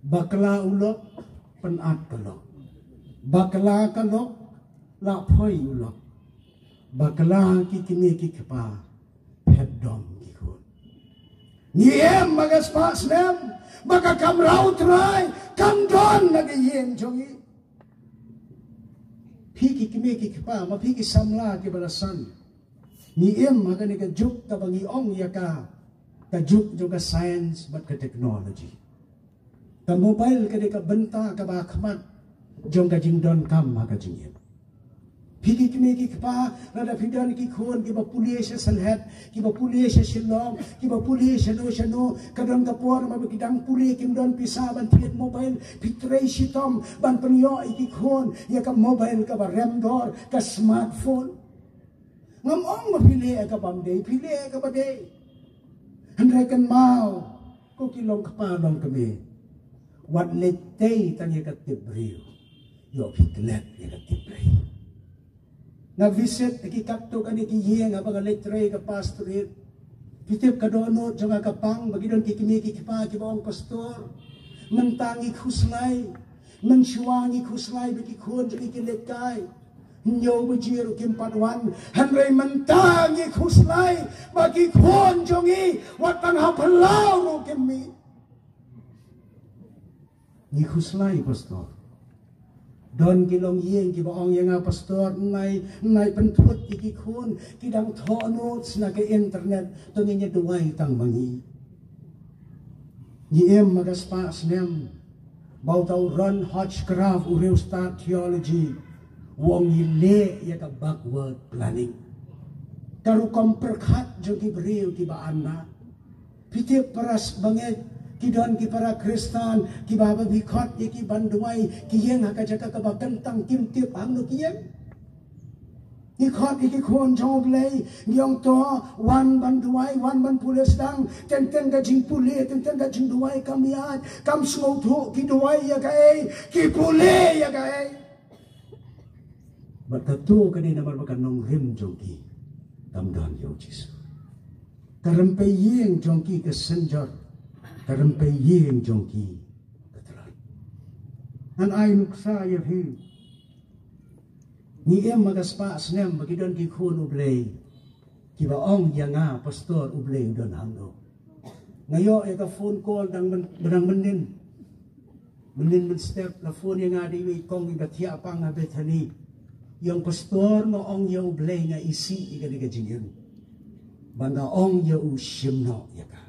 Bakla u lok, pynat ka lok. Bakla ka lok, la phoi u lok. Bakla ki kmie ki kpa, phet dom ki khun. Ngi im ha ka spah snem ba ka kamra U Trai kam don ha ka ïing jong ngi. Phi ki kmie ki kpa, ma phi ki samla kiba la san, ngi im ha kane ka juk kaba ngi ong ïa ka, ka juk jong ka science bad ka technology. Ka mobile ka dei ka bynta kaba khmat jong ka jingdonkam ha ka jingim. Phi ki kmie ki kpa, lada phi don ki khun kiba pule sha Sylhet, kiba pule sha Shillong, kiba pule shano shano, ka don ka por ma ba ki dang pule kim don pisa ban thied mobile, phi trei shitom ban pynïoh ïa ki khun ïa ka mobile kaba rem dor, ka smartphone. Ngam ong ba phi leh ïa ka bym dei, phi leh ïa kaba dei. Hynrei kynmaw, ko ki long kpa long kmie, wat leit tei tang ïa ka tip briew, ïoh phi klet ïa ka tip Blei. Nga visit ha ki katto katne ki ïing haba nga leit trei ka pastorate. Phi tip ka dohnud jong nga ka pang ba ki don ki kmie ki kpa kiba ong, Pastor, mynta ngi khuslai. Mynshuwa ngi khuslai ba ki khun jong ngi ki leit kai. Hynñiew baje ruh kim pat wan. Hynrei mynta ngi khuslai ba ki khun jong ngi wat tang ha phyllaw ruh kim mih. Ngi khuslai, Pastor. Don ki longïing kiba ong ïa nga, Pastor, nai, nai pynthut ïa ki khun, ki dang thoh notes na ka internet, to ngin ïa duwai tang ma ngi. Ngi im ha ka spah snem ba uta u Ron Hodgcraft, u riewstad theology, u ong ngi leh ïa ka backward planning. Ka rukom pyrkhat jong ki briew kiba anna. Phi tip, para bangeit, ki don ki para Khristan kiba, haba phi khot ïa ki ban duwai, ki ïeng ha ka jaka kaba kyntang, kim tip hangno ki ïeng. Ngi khot ïa ki khun jong U Blei, ngi ong to, wan ban duwai, wan ban pule sdang, teng teng ka jingpule, teng teng ka jingduwai kam ïaid, kam sngewthuh ki duwai ïa kaei, ki pule ïa kaei. Bad kato ka dei namar ba ka nongrim jong ki kam don ïa U Jisu. Ka rympei ïing jong ki ka synjor, ka rympei ïing jong ki ka tlot. Ngan ai nuksa ïa phi. Ngi im ha ka spah snem ba ki don ki khun U Blei kiba ong ïa nga, Pastor, U Blei u don hangno? Nga ïoh ïa ka phone call dang myn-, dang mynnin. Mynnin mynstep la phone ïa nga da iwei i kong iba thiah pang ha Bethany. Ïa ong, Pastor, nga ong ïa U Blei nga isih ïa kane ka jingim. Ba nga ong ïa u, shim noh ïa ka.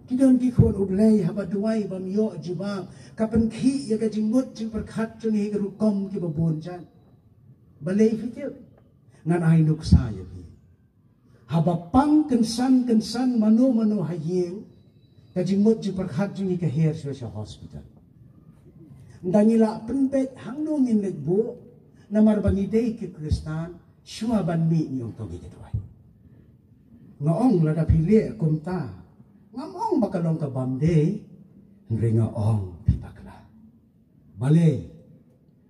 Ki don ki khun U Blei haba duwai bym ïoh jubab, ka pynkhih ïa ka jingmut jingpyrkhat jong ngi ha ki rukom kiba bun jan. Balei phi tip? Ngan ai nuksa ïa phi. Haba pang kynsan kynsan mano mano ha ïing, ka jingmut jingpyrkhat jong ngi ka her shuwa sha hospital. Ynda ngi lah pynbeit hangno ngin leit buh, namar ba ngi dei ki Khristan, shuwa ban mih ngi ong to ngi duwai. Nga ong lada phi leh kumta, ngam ong ba ka long ka bym dei, hynrei nga ong phi bakla. Balei?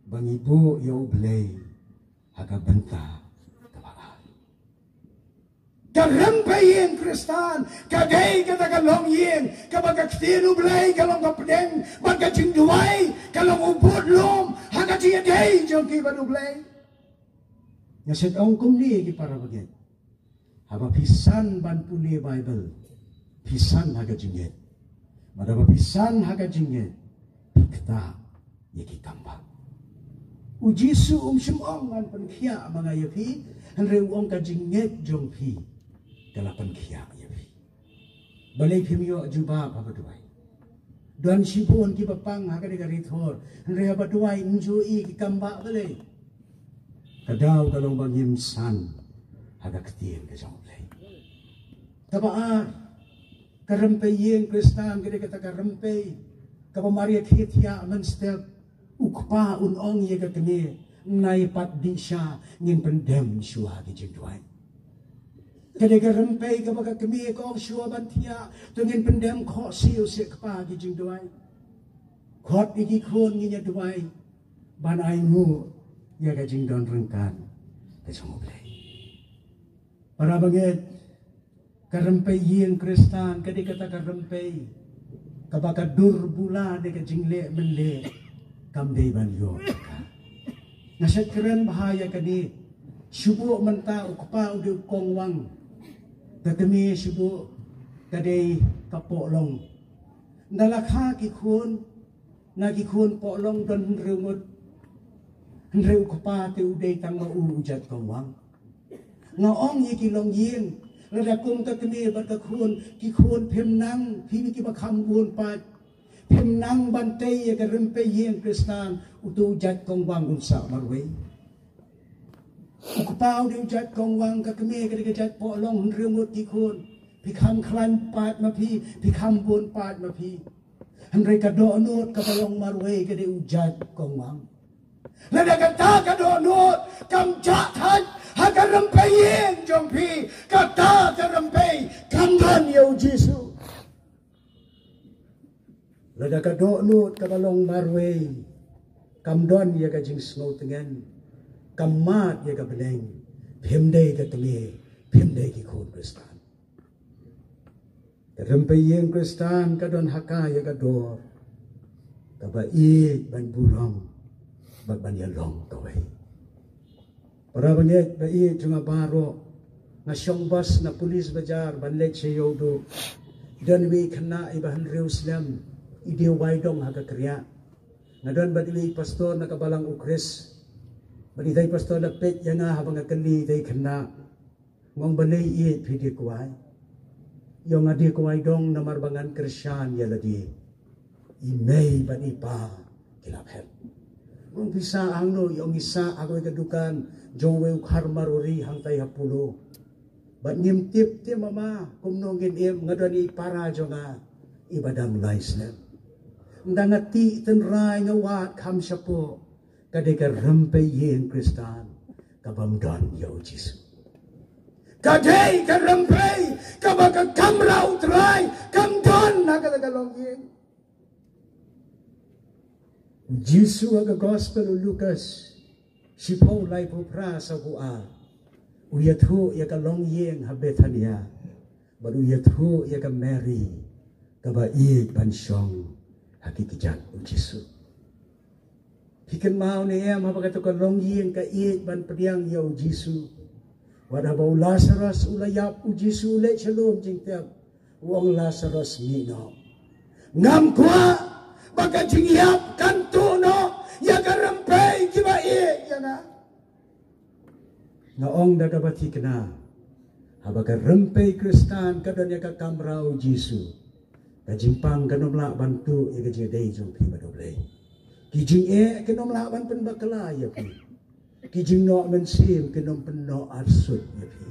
Ba ngi buh ïa U Blei ha ka bynta kaba ar. Ka rympei ïing Khristan ka dei kata ka longïing kaba ka ktien U Blei ka long ka pdeng, bad ka jingduwai ka long u budlum ha ka jingïadei jong ki bad U Blei. Nga shet ong kumne ki para bangeit. Haba phi san ban pule Baibl, phi san ha ka jingngeit. Bad haba phi san ha ka jingngeit, phi ktah ïa ki kambah. U Jisu um shym ong ngan pynkhiah ma nga ïa phi, hynrei u ong ka jingngeit jong phi ka la pynkhiah ïa phi. Balei phim ïoh jubab haba duwai? Don shibun kiba pang ha kane ka ri Thor, hynrei haba duwai ym ju i ki kambah. Balei? Ka daw ka long ba ngim san ha ka ktien ka jong U Blei. Kaba ar, ka rympei ïing Khristan ka dei kata ka rympei kaba mar ïa khie thiah mynstep, u kpa un ong ïa ka kmie, nai pat dih sha, ngin pyndem shuwa ki jingduwai. Ka dei ka rympei kaba ka kmie ka ong shuwa ban thiah, to ngin pyndem khohsiew seh kpa ki jingduwai. Khot ïa ki khun ngin ïa duwai ban ainguh ïa ka jingdon ryngkat ka jong U Blei. Para bangeit, ka rympei ïing Khristan ka dei kata ka rympei kaba ka dur bula ne ka jingleh mynleh kam dei ban ïoh. Nga shet kren bha ïa kane. Shu buh mynta u kpa u dei u kongwang, ka kmie shu buh ka dei ka pohlong. Ynda la kha ki khun, na ki khun pohlong don hynriew ngut, hynriew kpa te u dei tang ma u u jait kongwang. Nga ong ïa ki longïing, lada kum ka kmie bad ka khun, ki khun phim nang, phi kiba kham bun paid, phim nang ban tei ïa ka rympei ïing Khristan, uto u jait kongwang un sah marwei. U kpa u dei u jait kongwang, ka kmie ka dei ka jait pohlong, hynriew ngut ki khun. Phi kham khlaiñ paid ma phi, phi kham bun paid ma phi. Hynrei ka dohnud kaba long marwei ka dei u jait kongwang. Lada kata ka dohnud kam jah thait ha ka rympei ïing jong phi, kata ka rympei kam don ïa U Jisu. Lada ka dohnud kaba long marwei kam don ïa ka jingsngewtngen, kam mad ïa ka bneng, phim dei ka kmie, phim dei ki khun Khristan. Ka rympei ïing Khristan ka don ha ka ïa ka dor kaba ïeit ban burom bad ban ïalong kawei. Para bangeit ba ïeit jong nga baroh, nga shong bas na Police Bazar ban leit sha Ïewduh. Don iwei i khynnah iba hynriew snem, i dei wai dong ha ka kriah. Nga don bad iwei i pastor na ka balang U Khrist. Bad ita i pastor la peit ïa nga haba nga kylli ita i khynnah. Nga ong balei ïeit phi dei kwai? Ïa nga dei kwai dong namar ba ngan kyrshan ïa lade. I mei bad i pa ki la phet. Nga ong phi sah hangno? Ïa ong ngi sah ha kawei ka dukan jong uwei u khar marwei hangtai ha Polo. Bad ngim tip te mama kumno ngin im, nga don i para jong nga iba dang lai snem. Ynda nga tih tynrai nga wad kham shapoh, ka dei ka rympei ïing Khristan ka bym don ïa u Jisu. Ka dei ka rympei kaba ka kamra u Trai kam don ha kata ka longïing. U Jisu ha ka gospel u Lukas shiphew laiphew phra sawphew ar, u ïathuh ïa ka longïing ha Bethania, bad u ïathuh ïa ka Mary kaba ïeit ban shong ha ki kjat u Jisu. Phi kynmaw ne em haba kata ka longïing ka ïeit ban pdiang ïa u Jisu? Wat haba u Lasaros u la ïap, u Jisu u leit sha lum jingtep, u ong, Lasaros, mih noh. Ngam kwah ba ka jingïap kan tuh noh ïa ka rympei kiba ïeit ïa nga. Nga ong da kaba thikna, haba ka rympei Khristan ka don ïa ka kamra u Jisu, ka jingpang kan ym lah ban tuh ïa ka jingïadei jong phi bad U Blei. Ki jingeh kin ym lah ban pynbakla ïa phi. Ki jingnoh mynsiem kin ym pynnoh arsut ïa phi.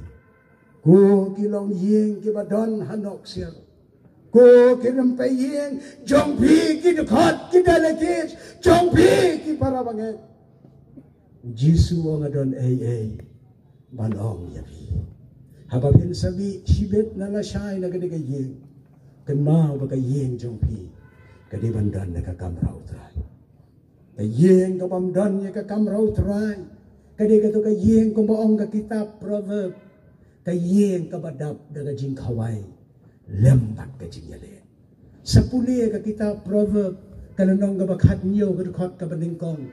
Ko ki longïing kiba don ha Nongsier, ko ki rympei ïing jong phi, ki dkhot, ki delegates jong phi, ki para bangeit, u Jisu u ong, nga don ei ei ban ong ïa phi. Haba phin sa mih shibit na lashai na kane ka ïing, kynmaw ba ka ïing jong phi ka dei ban don na ka kamra u Trai. Ka ïing ka bym don ïa ka kamra u Trai ka dei kato ka ïing kumba ong ka kitab Proverb, ka ïing kaba dap da ka jingkhawai lem bad ka jingïaleh. Sa pule ka kitab Proverb, ka lynnong kaba khathynñiew, ka dkhot kaba nyngkong,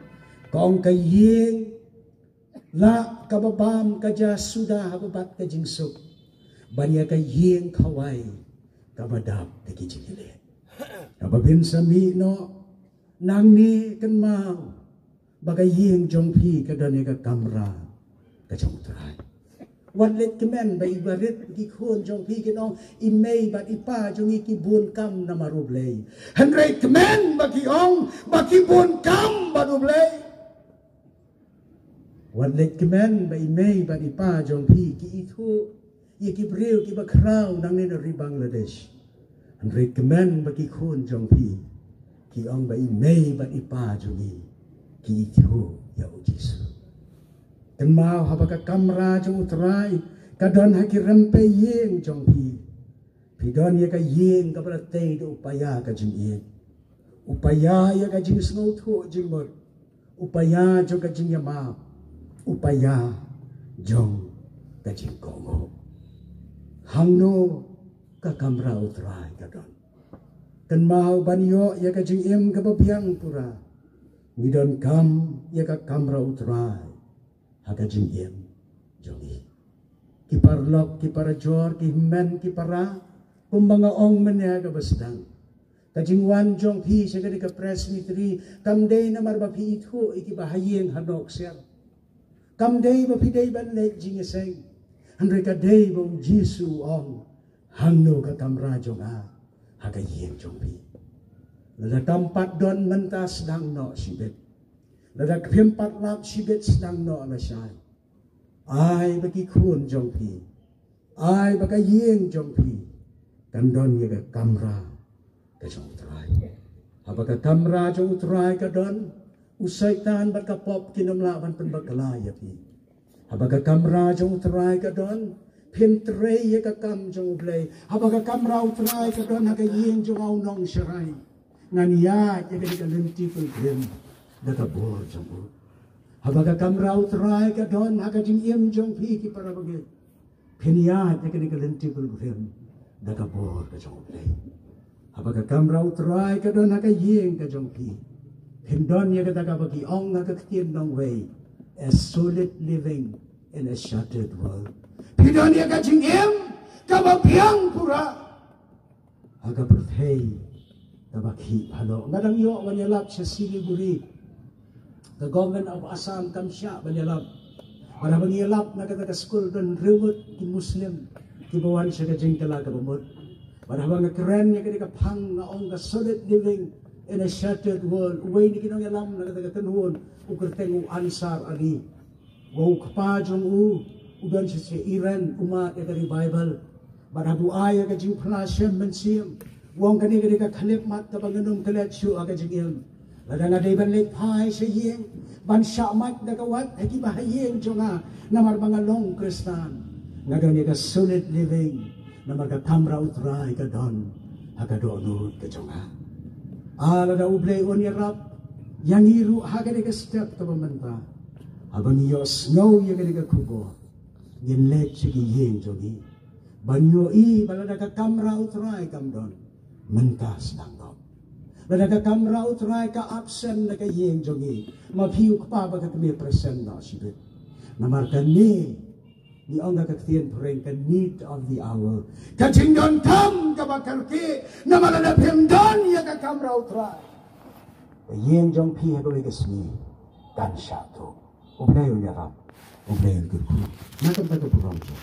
ka ong, ka ïing lah kaba bam ka ja suda ha ba bat ka jingsuk, ban ïa ka ïing khawai kaba dap da ki jingïaleh. Haba phin sa mih noh nangne, kynmaw ba ka ïing jong phi ka don ïa ka kamra ka jong u Trai. Wat leit kmen ba i barit ki khun jong phi kin ong, i mei bad i pa jong ngi ki bun kam namar U Blei. Hynrei kmen ba ki ong ba ki bun kam bad U Blei. Wat leit kmen ba i mei bad i pa jong phi ki ithuh ïa ki briew kiba khraw nangne na ri Bangladesh. Hynrei kmen ba ki khun jong phi ki ong ba i mei bad i pa jong ngi ki ithuh ïa u Jisu. Kynmaw, haba ka kamra jong u Trai ka don ha ki rympei ïing jong phi, phi don ïa ka ïing kaba la tei da u paia ka jingïeit, u paia ïa ka jingsngewthuh jingmut, u paia jong ka jingïamap, u paia jong ka jingkohnguh. Hangno ka kamra u Trai ka don? Kynmaw, ban ïoh ïa ka jingim kaba biang pura, ngi donkam ïa ka kamra u Trai ha ka jingim jong ngi. Ki paralok, ki parajor, ki hynmen, ki para, kumba nga ong mynne kaba sdang, ka jingwan jong phi sha kane ka presbytery kam dei namar ba phi ithuh ïa kiba ha ïing ha Nongsier. Kam dei ba phi dei ban leit jingïaseng. Hynrei ka dei ba u Jisu u ong, hangno ka kamra jong nga ha ka ïing jong phi? Lada kam pat don mynta, sdang noh shibit. Lada phim pat lap shibit, sdang noh lashai. Ai ba ki khun jong phi, ai ba ka ïing jong phi kan don ïa ka kamra ka jong u Trai. Haba ka kamra jong u Trai ka don, u Soitan bad ka pop kin ym lah ban pynbakla ïa phi. Haba ka kamra jong u Trai ka don, phin trei ïa ka kam jong U Blei. Haba ka kamra u Trai ka don ha ka ïing jong u nongsharai, ngan ïaid ïa kane ka lynti pilgrim da ka bor jong u. Haba ka kamra u Trai ka don ha ka jingim jong phi, ki para bangeit, phin ïaid ïa kane ka lynti pilgrim da ka bor ka jong U Blei. Haba ka kamra u Trai ka don ha ka ïing ka jong phi, phin don ïa kata kaba ki ong ha ka ktien nongwei, a solid living in a shattered world. Phi don ïa ka jingim kaba biang pura ha ka pyrthei kaba khih baroh. Nga dang ïoh ban ïalap sha Siliguri, the government of Assam kam shah ban ïalap. Bad haba ngi ïalap na kata ka skul, don hynriew ngut ki Muslim kiba wan sha ka jingkylla kaba mut. Bad haba nga kren ïa kane ka phang, nga ong ka solid living in a shattered world, uwei na ki nongïalam na kata ka kynhun u kyrteng u Ansar Ali. Wa u kpa jong u u don sha Iran, u mad ïa ka revival. Bad haba u ai ïa ka jingphla shem mynsiem, u ong kane ka dei ka khyllipmat kaba ngam klet shuh ha ka jingim. Lada nga dei ban leit phai sha ïing ban shah mait da ka wat ha kiba ha ïing jong nga, namar ba nga long Khristan, nga don ïa ka solid living, namar ka kamra U Trai ka don ha ka dohnud ka jong nga. A lada U Blei un ïarap ïa ngi ruh ha kane ka step kaba mynta, haba ngi ïohsngew ïa kane ka khubor, ngin leit sha ki ïing jong ngi ban ïohi ba lada ka kamra U Trai kam don, mynta sdang dom. Lada ka kamra U Trai ka absent na ka ïing jong ngi, ma phi u kpa ba ka kmie present noh shibit. Namar kane ngi ong ha ka ktien phareng ka need of the hour, ka jingdonkam kaba kyrkieh. Namar lada phim don ïa ka kamra U Trai, ka ïing jong phi ha kawei ka sngi kan shah tuh. U Blei un ïarap, U Blei un kyrkhu na ka bynta ka burom jong